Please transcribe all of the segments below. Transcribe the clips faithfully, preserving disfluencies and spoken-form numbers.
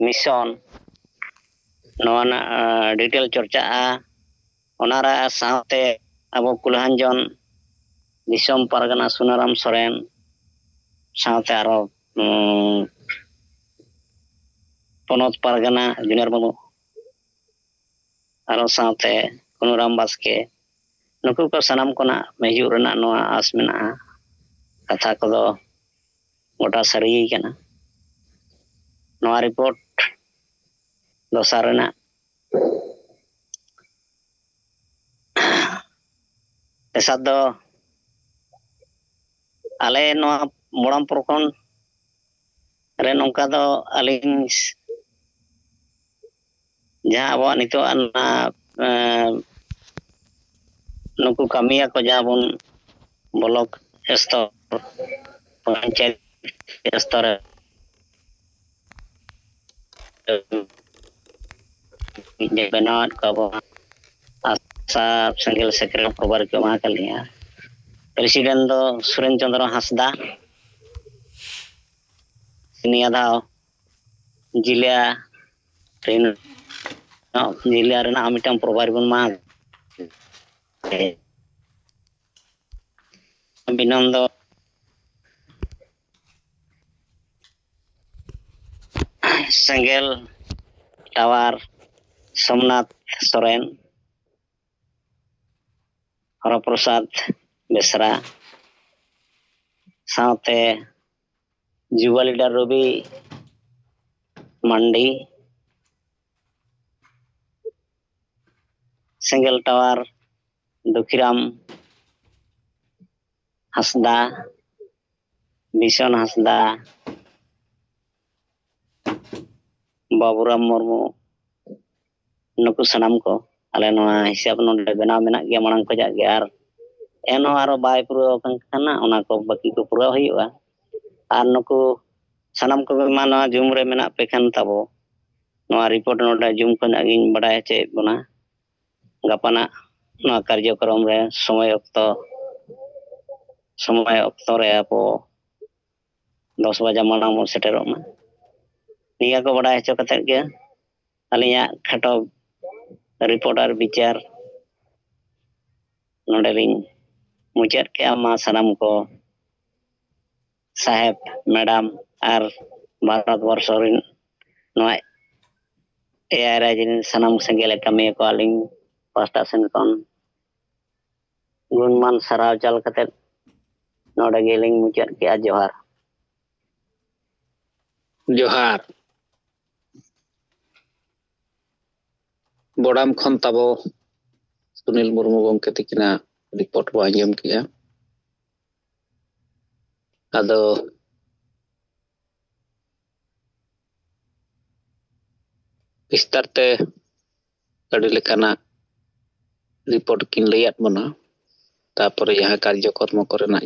mission, ᱱᱚᱣᱟ ᱨᱮᱱᱟᱜ detail ᱪᱚᱨᱪᱟᱜᱼᱟ᱾ ᱚᱱᱟ ᱨᱮ ᱥᱟᱶᱛᱮ ᱟᱵᱚ ᱠᱩᱞᱦᱟᱸᱡᱚᱱ ᱫᱤᱥᱚᱢ ᱯᱟᱨᱜᱟᱱᱟ ᱥᱩᱱᱟᱨᱟᱢ ᱥᱚᱨᱮᱱ, ᱥᱟᱶᱛᱮ ᱟᱨᱚ ᱯᱚᱱᱚᱛ ᱯᱟᱨᱜᱟᱱᱟ ᱡᱩᱱᱤᱭᱟᱨ ᱢᱩᱨᱢᱩ, ᱟᱨᱚ ᱥᱟᱶᱛᱮ ᱠᱩᱱᱩᱨᱟᱢ ᱵᱟᱥᱠᱮ, ᱱᱩᱠᱩ ᱠᱚ ᱥᱟᱱᱟᱢ ᱠᱚᱱᱟᱜ ᱦᱤᱡᱩᱜ ᱨᱮᱱᱟᱜ ᱱᱚᱣᱟ ᱟᱸᱥ ᱢᱮᱱᱟᱜᱼᱟ᱾ ᱠᱟᱛᱷᱟ ᱠᱚᱫᱚ ᱜᱚᱴᱟ ᱥᱟᱹᱨᱤ ᱠᱟᱱᱟ᱾ ᱱᱚᱣᱟ ᱨᱤᱯᱳᱨᱴ ᱫᱚᱥᱟᱨ ᱨᱮᱱᱟᱜ ᱛᱮᱥᱟᱨ ᱫᱚ ᱟᱞᱮ ᱱᱚᱣᱟ ᱢᱚᱲᱟᱢ ᱯᱨᱚᱠᱷᱚᱸᱰ ᱨᱮ ᱱᱚᱝᱠᱟ ᱫᱚ ᱟᱹᱞᱤᱧ ᱡᱟᱦᱟᱸ ᱟᱵᱚᱣᱟᱜ ᱱᱤᱛᱚᱜ ᱚᱱᱟ ᱱᱩᱠᱩ ᱠᱟᱹᱢᱤᱭᱟᱹ ᱠᱚ ᱡᱟᱦᱟᱸ ᱵᱚᱱ ᱵᱞᱚᱠ ᱥᱛᱚᱨ, ᱯᱚᱧᱪᱟᱭᱮᱛ ᱥᱛᱚᱨ ᱨᱮ ᱵᱮᱱᱟᱣᱮᱫ ᱠᱚᱣᱟ ᱵᱚᱱ, ᱟᱥᱟ ᱥᱮᱸᱜᱮᱞ ᱥᱮᱸᱜᱮᱞ ᱠᱷᱚᱵᱚᱨ ᱠᱚ ᱮᱢᱟ ᱟᱠᱟᱫ ᱞᱤᱧᱟ᱾ ᱯᱨᱮᱥᱤᱰᱮᱱᱴ ᱫᱚ ᱥᱩᱨᱮᱱ ᱪᱚᱸᱫᱽᱨᱚ ᱦᱟᱸᱥᱫᱟ᱾ ᱱᱤᱭᱟᱹ ᱫᱷᱟᱣ ᱡᱤᱞᱟ ᱨᱮᱱᱟᱜ, ᱡᱤᱞᱟ ᱨᱮᱱᱟᱜ ᱢᱤᱫᱴᱟᱝ ᱯᱨᱚᱵᱷᱟᱨᱤ ᱵᱚᱱ ᱢᱟᱜ ᱵᱤᱱᱚᱱ ᱫᱚ ᱥᱮᱸᱜᱮᱞ ᱴᱟᱣᱟᱨ ᱥᱳᱢᱱᱟᱛᱷ ᱥᱚᱨᱮᱱ, ᱦᱚᱨᱚᱯᱨᱚᱥᱟᱫᱽ ᱵᱮᱥᱨᱟ, ᱥᱟᱶᱛᱮ ᱡᱩᱵᱟ ᱞᱤᱰᱟᱨ ᱨᱚᱵᱤ ᱢᱟᱱᱰᱤ, ᱥᱮᱸᱜᱮᱞ ᱴᱟᱣᱟᱨ ᱫᱩᱠᱷᱤᱨᱟᱢ ᱦᱟᱸᱥᱫᱟ, ᱵᱤᱥᱚᱱ ᱦᱟᱸᱥᱫᱟ, ᱵᱟᱵᱩᱨᱟᱢ ᱢᱩᱨᱢᱩ, ᱱᱩᱠᱩ ᱥᱟᱱᱟᱢ ᱠᱚ ᱟᱞᱮ ᱱᱚᱣᱟ ᱦᱤᱥᱟᱹᱵ ᱱᱚᱰᱮ ᱵᱮᱱᱟᱣ ᱢᱮᱱᱟᱜ ᱜᱮᱭᱟ ᱢᱟᱲᱟᱝ ᱠᱷᱚᱱᱟᱜ ᱜᱮ, ᱟᱨ ᱮᱱᱦᱚᱸ ᱟᱨᱚ ᱵᱟᱭ ᱯᱩᱨᱟᱹᱣ ᱟᱠᱟᱱ ᱠᱷᱟᱱ ᱚᱱᱟ ᱠᱚ ᱵᱟᱹᱠᱤ ᱠᱚ ᱯᱩᱨᱟᱹᱣ ᱦᱩᱭᱩᱜᱼᱟ᱾ ᱟᱨ ᱱᱩᱠᱩ ᱥᱟᱱᱟᱢ ᱠᱚᱜᱮ ᱢᱟ ᱱᱚᱣᱟ ᱡᱩᱢ ᱨᱮ ᱢᱮᱱᱟᱜ ᱯᱮ ᱠᱷᱟᱱ ᱛᱟᱵᱚ ᱱᱚᱣᱟ ᱨᱤᱯᱳᱨᱴ ᱱᱚᱰᱮ ᱡᱩᱢ ᱠᱷᱚᱱᱟᱜ ᱜᱤᱧ ᱵᱟᱰᱟᱭ ᱦᱚᱪᱚᱭᱮᱫ ᱵᱚᱱᱟ᱾ ᱜᱟᱯᱟᱱᱟᱜ ᱱᱚᱣᱟ ᱠᱟᱨᱡᱚᱠᱨᱚᱢ ᱨᱮ ᱥᱚᱢᱚᱭ ᱚᱠᱛᱚ, ᱥᱚᱢᱚᱭ ᱚᱠᱛᱚ ᱨᱮ ᱟᱵᱚ ᱫᱚᱥ ᱵᱟᱡᱟ ᱢᱟᱲᱟᱝ ᱵᱚᱱ ᱥᱮᱴᱮᱨᱚᱜ ᱢᱟ᱾ ᱱᱤᱭᱟᱹ ᱠᱚ ᱵᱟᱰᱟᱭ ᱦᱚᱪᱚ ᱠᱟᱛᱮᱫ ᱜᱮ ᱟᱹᱞᱤᱧᱟᱜ ᱠᱷᱟᱴᱚ ᱨᱤᱯᱳᱨᱴ ᱟᱨ ᱵᱤᱪᱟᱹᱨ ᱱᱚᱰᱮ ᱞᱤᱧ ᱢᱩᱪᱟᱹᱫ ᱠᱮᱜᱼᱟ᱾ ᱢᱟ ᱥᱟᱱᱟᱢ ᱠᱚ ᱥᱟᱦᱮᱵᱽ, ᱢᱮᱰᱟᱢ ᱟᱨ ᱵᱷᱟᱨᱚᱛ ᱵᱚᱨᱥᱚ ᱨᱮᱱ ᱱᱚᱣᱟ ᱮ ᱟᱭ ᱨᱟᱡᱽ ᱨᱮᱱ ᱥᱟᱱᱟᱢ ᱥᱮᱸᱜᱮᱞ ᱠᱟᱹᱢᱤᱭᱟᱹ ᱠᱚ ᱟᱹᱞᱤᱧ ᱯᱟᱥᱴᱟ ᱥᱮᱱ ᱠᱷᱚᱱ ᱜᱩᱱᱢᱟᱱ ᱥᱟᱨᱦᱟᱣ ᱪᱟᱞ ᱠᱟᱛᱮᱫ ᱱᱚᱰᱮ ᱜᱮᱞᱤᱧ ᱢᱩᱪᱟᱹᱫ ᱠᱮᱜᱼᱟ᱾ ᱡᱚᱦᱟᱨ᱾ ᱡᱚᱦᱟᱨ᱾ ᱵᱚᱰᱟᱢ ᱠᱷᱚᱱ ᱛᱟᱵᱚ ᱥᱩᱱᱤᱞ ᱢᱩᱨᱢᱩ ᱜᱚᱢᱠᱮ ᱛᱤᱠᱤᱱᱟᱜ ᱨᱤᱯᱳᱨᱴ ᱵᱚ ᱟᱸᱡᱚᱢ ᱠᱮᱜᱼᱟ᱾ ᱟᱫᱚ ᱵᱤᱥᱛᱟᱨ ᱛᱮ ᱟᱹᱰᱤ ᱞᱮᱠᱟᱱᱟᱜ ᱨᱤᱯᱳᱨᱴ ᱠᱤᱱ ᱞᱟᱹᱭᱟᱫ ᱵᱚᱱᱟ᱾ ᱛᱟᱯᱚᱨᱮ ᱡᱟᱦᱟᱸ ᱠᱟᱨᱡᱚᱠᱚᱨᱢᱚ ᱠᱚᱨᱮᱱᱟᱜ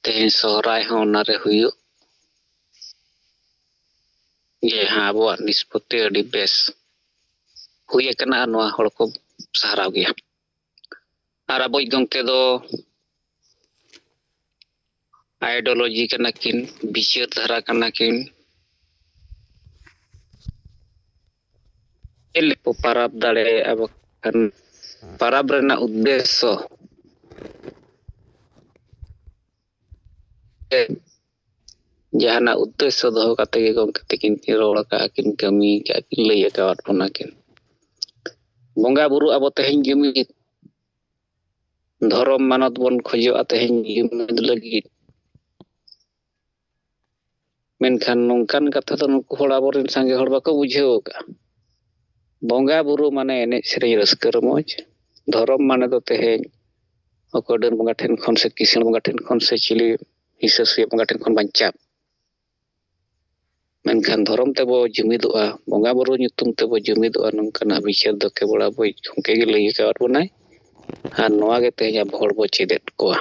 ᱛᱮᱦᱮᱧ ᱥᱚᱦᱨᱟᱭ ᱦᱚᱸ ᱚᱱᱟᱨᱮ ᱦᱩᱭᱩᱜ᱾ ᱡᱟᱦᱟᱸ ᱟᱵᱚᱣᱟᱜ ᱱᱤᱥᱯᱚᱛᱤ ᱟᱹᱰᱤ ᱵᱮᱥ ᱦᱩᱭ ᱟᱠᱟᱱᱟ ᱟᱨ ᱱᱚᱣᱟ ᱦᱚᱲ ᱠᱚ ᱥᱟᱨᱦᱟᱣ ᱜᱮᱭᱟ᱾ ᱟᱨ ᱟᱵᱚᱭᱤᱡ ᱜᱚᱢᱠᱮ ᱫᱚ ᱟᱭᱰᱳᱞᱚᱡᱤ ᱠᱟᱱᱟ ᱠᱤᱱ, ᱵᱤᱪᱟᱹᱨ ᱫᱷᱟᱨᱟ ᱠᱟᱱᱟ ᱠᱤᱱ᱾ ᱪᱮᱫ ᱞᱮᱠᱟ ᱯᱟᱨᱟᱵᱽ ᱫᱟᱲᱮᱭᱟᱜᱼᱟ? ᱵᱟᱠᱷᱟᱱ ᱯᱟᱨᱟᱵᱽ ᱨᱮᱱᱟᱜ ᱩᱫᱽᱫᱮᱥᱥᱚ ᱡᱟᱦᱟᱱᱟᱜ ᱩᱫᱽᱫᱮᱥᱥᱚ ᱫᱚᱦᱚ ᱠᱟᱛᱮ ᱜᱮ ᱜᱚᱢᱠᱮ ᱛᱟᱹᱠᱤᱱ ᱠᱤᱱ ᱨᱚᱲ ᱟᱠᱟᱫᱼᱟ, ᱠᱤᱱ ᱠᱟᱹᱢᱤ ᱟᱠᱟᱫᱼᱟ, ᱠᱤᱱ ᱞᱟᱹᱭ ᱟᱠᱟᱣᱟᱫ ᱵᱚᱱᱟ ᱠᱤᱱ᱾ ᱵᱚᱸᱜᱟ ᱵᱩᱨᱩ ᱟᱵᱚ ᱛᱮᱦᱮᱧ ᱡᱩᱢᱤᱫ, ᱫᱷᱚᱨᱚᱢ ᱢᱟᱱᱚᱛ ᱵᱚᱱ ᱠᱷᱚᱡᱚᱜᱼᱟ ᱛᱮᱦᱮᱧ ᱡᱩᱢᱤᱫ ᱞᱟᱹᱜᱤᱫ᱾ ᱢᱮᱱᱠᱷᱟᱱ ᱱᱚᱝᱠᱟᱱ ᱠᱟᱛᱷᱟ ᱫᱚ ᱱᱩᱠᱩ ᱦᱚᱲ, ᱟᱵᱚᱨᱮᱱ ᱥᱟᱸᱜᱮ ᱦᱚᱲ ᱵᱟᱠᱚ ᱵᱩᱡᱷᱟᱹᱣ ᱟᱠᱟᱫᱼᱟ᱾ ᱵᱚᱸᱜᱟ ᱵᱩᱨᱩ ᱢᱟᱱᱮ ᱮᱱᱮᱡ ᱥᱮᱨᱮᱧ ᱨᱟᱹᱥᱠᱟᱹ ᱨᱚᱢᱚᱡᱽ, ᱫᱷᱚᱨᱚᱢ ᱢᱟᱱᱮ ᱫᱚ ᱛᱮᱦᱮᱧ ᱚᱠᱚᱭ ᱰᱟᱹᱱ ᱵᱚᱸᱜᱟ ᱴᱷᱮᱱ ᱠᱷᱚᱱ ᱥᱮ ᱠᱤᱥᱟᱹᱬ ᱵᱚᱸᱜᱟ ᱴᱷᱮᱱ ᱠᱷᱚᱱ ᱥᱮ ᱪᱤᱞᱤ ᱦᱤᱥᱟᱹ ᱥᱩᱭᱟᱹ ᱵᱚᱸᱜᱟ ᱴᱷᱮᱱ ᱠᱷᱚᱱ ᱵᱟᱧᱪᱟᱣ᱾ ᱢᱮᱱᱠᱷᱟᱱ ᱫᱷᱚᱨᱚᱢ ᱛᱮᱵᱚ ᱡᱩᱢᱤᱫᱚᱜᱼᱟ, ᱵᱚᱸᱜᱟ ᱵᱩᱨᱩ ᱧᱩᱛᱩᱢ ᱛᱮᱵᱚ ᱡᱩᱢᱤᱫᱚᱜᱼᱟ, ᱱᱚᱝᱠᱟᱱᱟᱜ ᱵᱤᱪᱟᱹᱨ ᱫᱚ ᱠᱮᱵᱚᱞ ᱟᱵᱚᱭᱤᱡ ᱜᱚᱢᱠᱮ ᱜᱮ ᱞᱟᱹᱭ ᱟᱠᱟᱫ ᱵᱚᱱᱟᱭ᱾ ᱟᱨ ᱱᱚᱣᱟ ᱜᱮ ᱛᱮᱦᱮᱧ ᱟᱵᱚ ᱦᱚᱲ ᱵᱚ ᱪᱮᱫ ᱮᱫ ᱠᱚᱣᱟ᱾